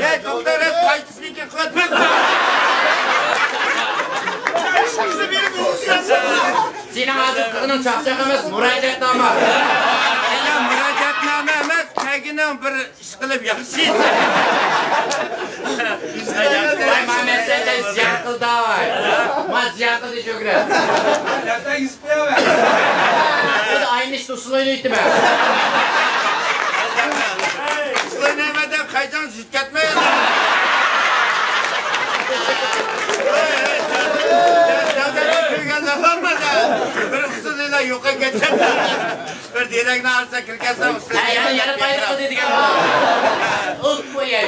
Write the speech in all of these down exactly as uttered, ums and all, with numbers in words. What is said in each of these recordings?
ھەي، توختاڭ، راست قايتىشنىڭكى قىلىپ. سېنىڭ ھازىر قىلغىنىڭ چاقچاق ئەمەس، مۇراجىئەتنامە. سېنىڭ مۇراجىئەتنامە ئەمەس، كەلگىنىڭ بىر ئىشقىلىپ ياخشى. ۋاي، ماڭا مەسىلەن زىيان قىلدى، ۋاي. ماڭا زىيان قىلدى، شۆھرەت. ئۇ ئاينىش ئۇسسۇل ئوينايتتىمەن. ئۇسسۇل ئوينايمەن دەپ قايتاڭ زىت كەتمەي. بىر ئۇسسۇل ئويناپ يوقاپ كەتكەن. بىر دېرەكنى ئالسا كىرگەنسەن ئۇستا. ھە، يەنە، يەنە بايلىق قىلدى دېگەن. ئۇپ قوياي.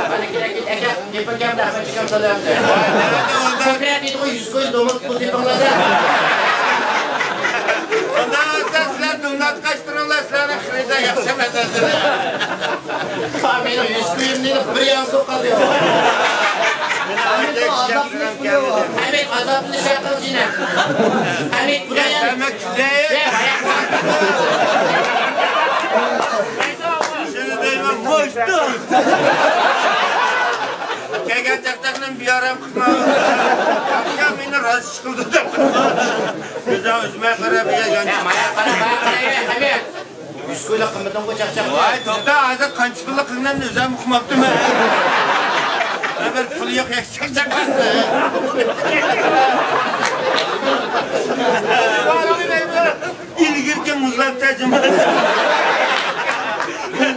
مانا كېلەك، ئەكە، گېپىڭ كەم، رەھمەت چىقىم سالامدە. شۆھرەت دېدىغۇ، يۈز كويۇن دومۇز پۇل تېپىڭلار دە. ئۇنداق بولسا سىلەر دوملاتقاچ تۇرۇڭلار، سىلەرنىڭ خېرىدار ياخشى ئەمەس ھازىر. مېنىڭ يۈز كويۇم دېدى، بىر ياز بولۇپ قالدى. ھەمىد، ئازابلىنىش ھەققىڭ جىنە. ھەمىد، خۇدايىم. شۇنى دەيمەن، مۇشتۇ. كەلگەن چاقچاقنى بىئارام قىلما. ئاخشام مېنى راست ئىش قىلدى دەپ. كۆزۈڭ ئۈزمەي قاراپ يا، يانچۇق. يا، مايا قارا، مايا قارا، ھەمىد. يۈز كويلۇق قىممىتىڭغۇ چاقچاق. ۋاي، توختا، ھازىر قانچە پۇللۇق قىلغىنىمنى ئۆزۈم ئۇقماپتىمەن. بىر پۇلى يوق ياش چاقچاق. ئىلگىرىكى مۇزلاپ تەرجىمە.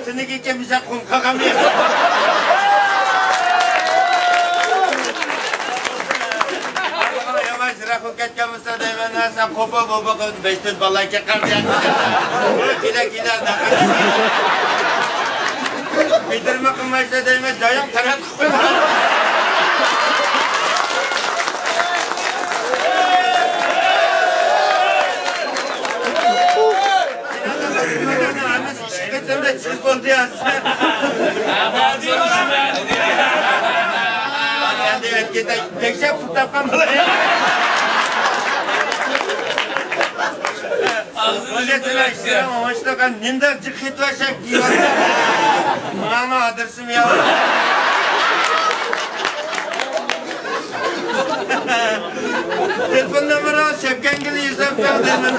تۈنۈگۈنكى مىشا قۇم قاقام ياق. يامان شىراق بولۇپ كەتكەن. دەيمەن، ھە، سەن قوپال بولما، بەش تۆت بالا چىقار دېگەن. بۇ كېلە، كېلە، بىدىرمە قىلمايسىلەر دەيمەن، جايىڭ تەرەت قىلىپ قويما. ھەممىسى ئىككى قېتىمدا چىقىپ بولدى ھازىر. ئەمدى ئۆتكەندە تەكشەپ پۇت تاپقان بولار. ئوڭۇشلۇق نېمىدەپ جىق خېتىۋەشەك دېيىۋاتىسەن. ماڭا ئادرېسىم ياق. تېلېفون نومۇرىڭ سەپكەنگىلى يۈزەپ بەر دەيمەن.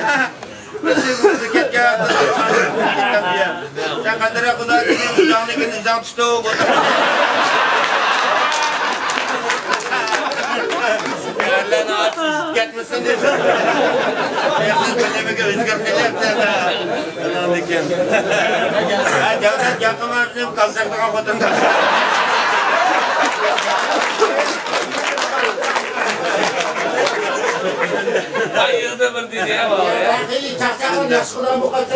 سەن قانداق قۇلار ئۆزۈڭنىڭكىنى ئۆزۈڭ تۇتۇپ ئولتۇر. كەتمىسۇن دېدىم. سىز بىر نېمىگە ئۆزگەرتكەن يەپسەن-دە. ئاناندىكىن. ھە، دەۋلەت ياقىماز دېدىم، كالتەكلىغان خوتۇن. ئاي، يىغدى بىر دېدى، يا، بابا، يا. خېلى چاقچاقنى ياخشى قىلغان بولۇپ قالسا.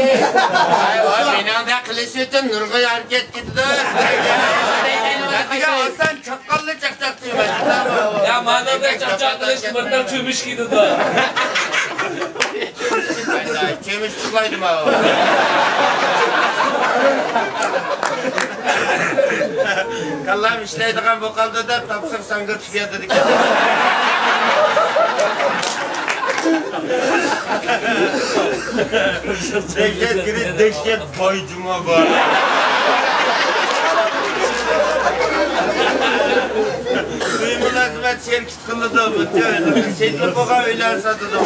ئاي، ۋاي، مېنىڭدەك قىلىش ئۈچۈن نۇرغۇن ھەرىكەت كېتىدۇ. ئاسان چاققانلا چاقچاق دېمەن. يا، مانا بىر چاقچاق قىلىش بىر تال چۆمۈچ كېتىدۇ. چۆمۈچ چىقلايدۇ ماۋۇ. كاللام ئىشلەيدىغان بولۇپ قالدى دەپ تاپسىغا ساڭگىلىتىپ ياتىدىكەن. دەھشەت گىرى، دەھشەت باي جۇما بار. ئۆي مۇلازىمەت شىركىتى قىلىدۇ، سېتىلىپ بولغان ئۆيلەرنى ساتىدۇ.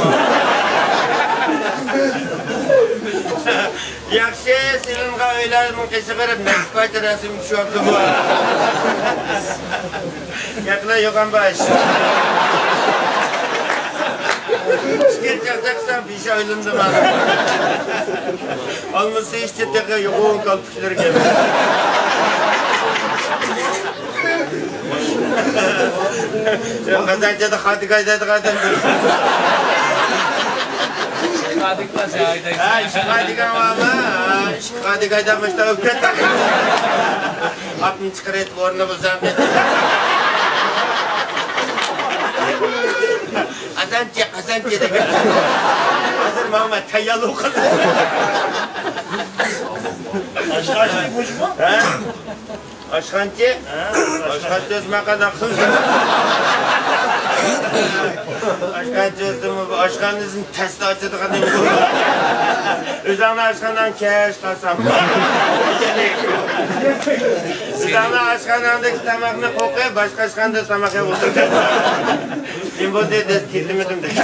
ياخشى سېلىنغان ئۆيلەرنىڭ قېشىغا بېرىپ، نەقىش پايچە رەسىمگە چۈشۈۋاپتۇ بۇ. ياقلا يوغان باش. ئىچكىرى چاقچاقساڭ، بېشى ئايلىنىدۇ مانا. ئالمىسا ئىشتى تېخى يوغان كالپۇك. قازانچىدا خادىگاي دەيدىغان ئادەم. خادىگاي دەيدىغان. ھە، ئىشقا دېگەن بارمۇ؟ ھە، ئىشقا دېگەن ئادەم مۇشۇنداق ئۆلۈپ كەتتى. ئاتنى چىقىرىپ ئورنىنى بۇزار. قازانچى، قازانچى دېگەن. ھازىر ماڭا تەييارلىق قىلدى. ئاشقاشنى بوشما؟ ھە؟ ئاشخانىچى؟ ھە، ئاشخانىچى ئۆزۈمە قانداق قىلدىم؟ ئاشخانا ئاچسىمۇ، بۇ ئاشخانىسىنى تەستە ئاچىدىغان ئىش. ئۆزۈڭنىڭ ئاشخاناڭ كەش قالسام. ئۆزۈڭنىڭ ئاشخاناڭدىكى تاماقنى قوقۇپ، باشقا ئاشخانىدا تاماق يەپ ئولتۇرىسەن. نېمە بولدى؟ دەپ كېتىمىدىم دەپ.